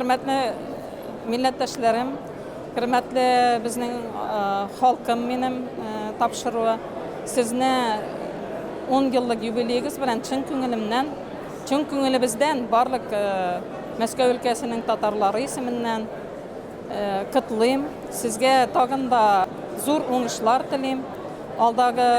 Хөрмәтле милләттәшләрем, хөрмәтле безнең халкым минем тапшыруы. Сезне 10 еллык юбилеегыз белән чын күңелемнән, чын күңелебездән барлык Мәскәү өлкәсенең татарлары исеменнән котлыйм. Сезгә тагын да зур уңышлар телим. Алдагы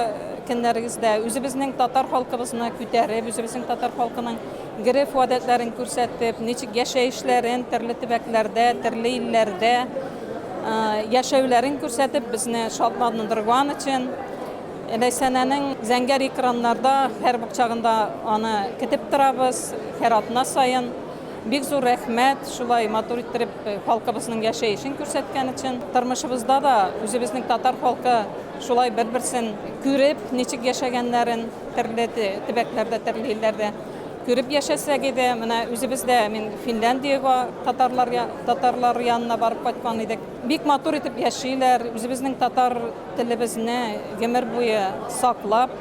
көннәрегездә үзебезнең татар халкыбызны күтәреп, үзебезнең татар халкының гореф-гадәтләрен күрсәтеп, ничек яшәешләрен төрле төбәкләрдә, төрле илләрдә яшәүләрен күрсәтеп, безне шатландырган өчен Ләйсәнәнең зәңгәр экраннарда һәр чагында аны көтеп торабыз, һәр атна саен. Бик зур рәхмәт, шулай матур иттереп халкыбызның яшәешен күрсәткән өчен. Тормышыбызда да үзебезнең татар халкы шулай бер-берсен күреп, ничек яшәгәннәрен төрле төбәкләрдә, төрле илләрдә күреп яшәсәк иде. Менә үзебез дә мин Финляндиягә татарлар татарлар янына барып кайткан идек. Бик матур итеп яшиләр, үзебезнең татар телебезне гомер буе саклап,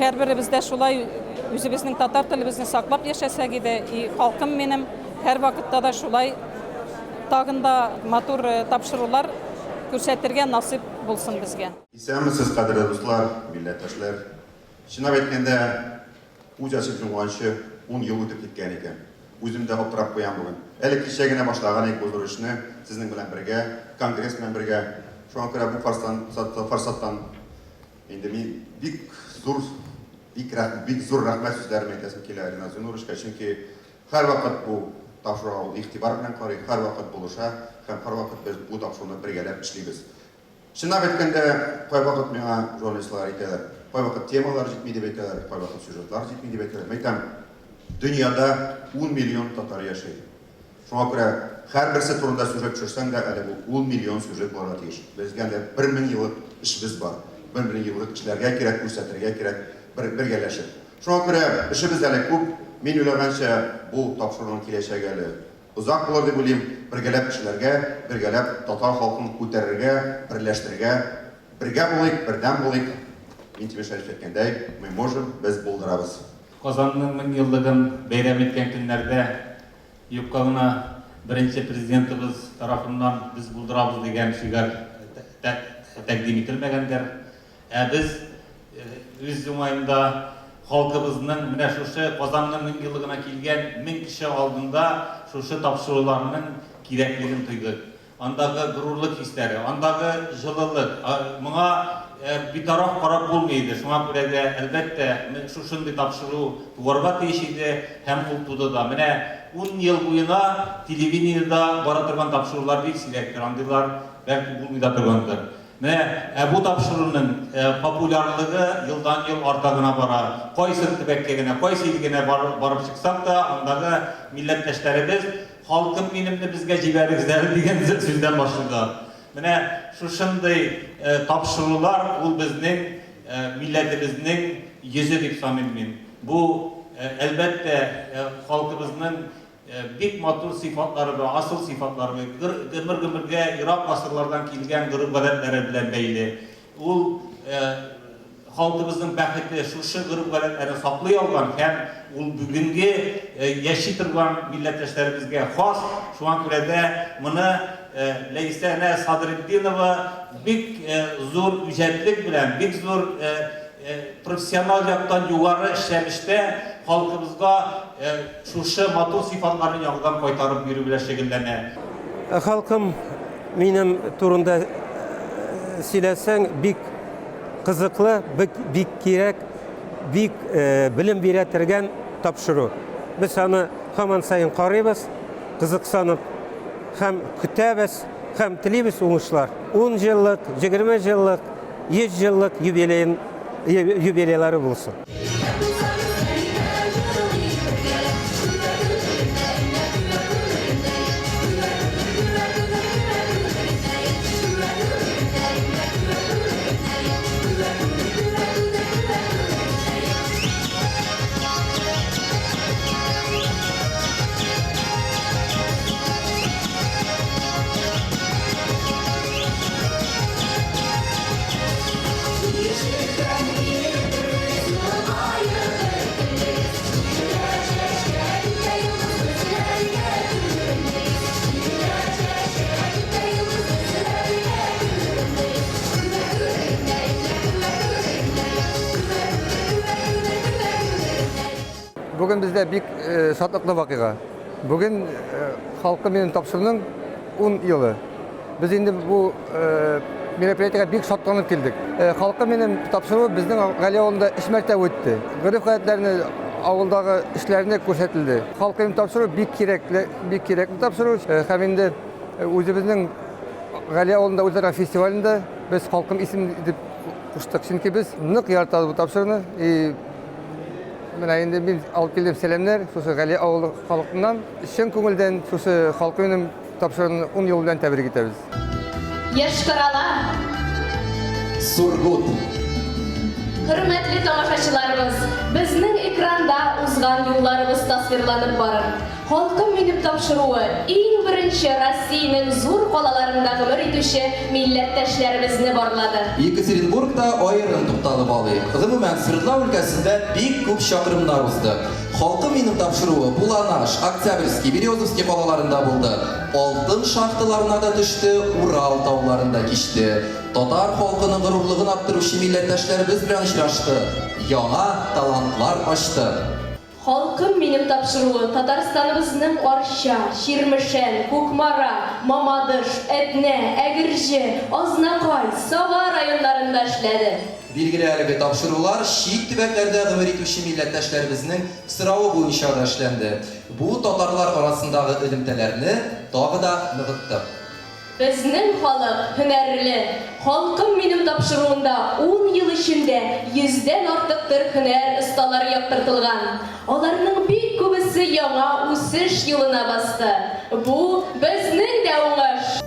һәрберебез дә шулай үзебезнең татар телебезне саклап яшәсәк иде. И халкым минем һәрвакытта да шулай тагын да матур тапшырулар күрсәтергә насыйп булсын безгә. Исәнмесез, кадерле дуслар, милләттәшләр! Чынлап әйткәндә, күз ачып йомганчы ун ел үтеп киткән икән. Үзем дә аптырап куям бүген. Әле кичә генә башлаган идек бу зур эшне, сезнең белән бергә, конгресс белән бергә. Шуңа күрә бу форсаттан инде мин бик зур, бик рәх, бик зур рәхмәт сүзләрен әйтәсем килә Ринат Зиннуровичка, чөнки һәрвакыт бу тапшыруга ул игътибар белән карый, һәрвакыт булыша һәм һәрвакыт без бу тапшыруны бергәләп эшлибез. Чынлап әйткәндә, кайвакыт миңа журналистлар әйтәләр, кайвакыт темалар җитми дип әйтәләр, кайвакыт сюжетлар җитми дип әйтәләр. Мин әйтәм, дөньяда ун миллион татар яши. Шуңа күрә һәрберсе турында сюжет төшерсәң дә, әле бу ун миллион сюжет булырга тиеш. Безгә әле 1000 еллык эшебез бар. 1000 еллык эшләргә кирәк, күрсәтергә кирәк, бер, бергәләшеп. Шуңа күрә эшебез әле күп. Мин уйлаганча, бу тапшыруның киләчәге әле Озак булыр дип уйлыйм, бергәләп эшләргә, бергәләп татар халкын күтәрергә, берләштерергә. Бергә булыйк, бердәм булыйк. Минтимер Шәрипов әйткәндәй, мы можем, без булдырабыз. Казанның 1000 еллыгын бәйрәм иткән көннәрдә юкка гына беренче Президентыбыз тарафыннан Без булдырабыз дигән шигарь тәкъдим ителмәгәндер. Ә без үз уңаенда халкыбызның менә шушы Казанның меңьеллыгына килгән 1000 кеше алдында шушы тапшыруларның кирәклеген тойдык. Андагы горурлык хисләре, андагы җылылык, моңа битараф карап булмый иде. Шуңа күрә дә, әлбәттә, шушындый тапшыру туарга тиеш иде һәм ул туды да. Менә ун ел буена телевидениедә бара торган тапшырулар бик сирәктер, андыйлар бәлки булмый да торгандыр. Менә ә бу тапшыруның популярлыгы елдан-ел арта гына бара. Кайсы төбәккә генә, кайсы илгә генә барып чыксак та, андагы милләттәшләребез, Халкым минемне безгә җибәрегез әле дигән сүздән башлыйлар. Менә шушындый тапшырулар ул безнең милләтебезнең йөзе дип саныйм мин. Бу, әлбәттә, халкыбызның Бик матур сыйфатлары бар, асыл сыйфатлары бар. Гомер-гомергә ерак гасырлардан килгән гореф-гадәтләре белән бәйле. Ул халкыбызның бәхете шушы гореф-гадәтләрне саклый алган һәм ул бүгенге яши торган милләттәшләребезгә хас. Шуңа күрә дә моны Ләйсәнә Садретдинова бик зур үҗәтлек белән, бик зур профессиональ яктан югары эшләнештә халкыбызга шушы матур сыйфатларны яңадан кайтарып бирү белән шөгыльләнә. Халкым минем турында сөйләсәң, бик кызыклы, бик, бик кирәк, бик белем бирә торган тапшыру. Без аны һаман саен карыйбыз, кызыксынып һәм көтәбез, һәм телибез уңышлар. 10 еллык, 20 еллык, 100 еллык юбилеен юбилейлары булсын. Бүген бездә бик шатлыклы вакыйга. Бүген Халкым минем тапшыруның 10 елы. Без инде бу мероприятиегә бик шатланып килдек. Халкым минем тапшыруы безнең Гали авылында өч мәртәбә үтте. Гореф-гадәтләрне, авылдагы эшләрне күрсәтелде. Халкым минем тапшыруы бик кирәкле, бик кирәкле тапшыру. Һәм инде үзебезнең Гали авылында үтә фестивалендә без Халкым исем дип куштык. Чөнки без нык яратабыз бу тапшыруны. И менә инде мин алып килдем сәламнәр шушы Гали авылы халкыннан. Чын күңелдән шушы Халкым минем тапшыруны 10 ел белән тәбрик итәбез. Йошкар-Ола. Сургут. Хөрмәтле тамашачыларыбыз, безнең экранда узган юлларыбыз тасвирланып барыр. Халкым минем тапшыруы иң беренче Россиянең зур калаларында гомер итүче милләттәшләребезне барлады. Екатеринбургта аерым тукталып алыйк. Гомумән, Свердлау өлкәсендә бик күп чакрымнар узды. Халкым минем тапшыруы Буланаш, Октябрьский, Березовский калаларында булды. Алтын шахталарына да төште, Урал тауларын да кичте. Татар халкының горурлыгын арттыручы милләттәшләребез белән очрашты, яңа талантлар ачты. Халкым минем тапшыруы Татарстаныбызның Арча, Чирмешән, Кукмара, Мамадыш, Әтнә, Әгерҗе, Азнакай, Саба районнарында эшләде. Билгеле, әлеге тапшырулар чит төбәкләрдә гомер итүче милләттәшләребезнең соравы буенча да эшләнде. Бу татарлар арасындагы элемтәләрне тагы да ныгытты. Безнең халык, һөнәрле. Халкым минем тапшыруында ун ел эчендә йөздән артык төр һөнәр осталары яктыртылган. Аларның бик күбесе яңа үсеш юлына басты. Бу, безнең дә уңыш!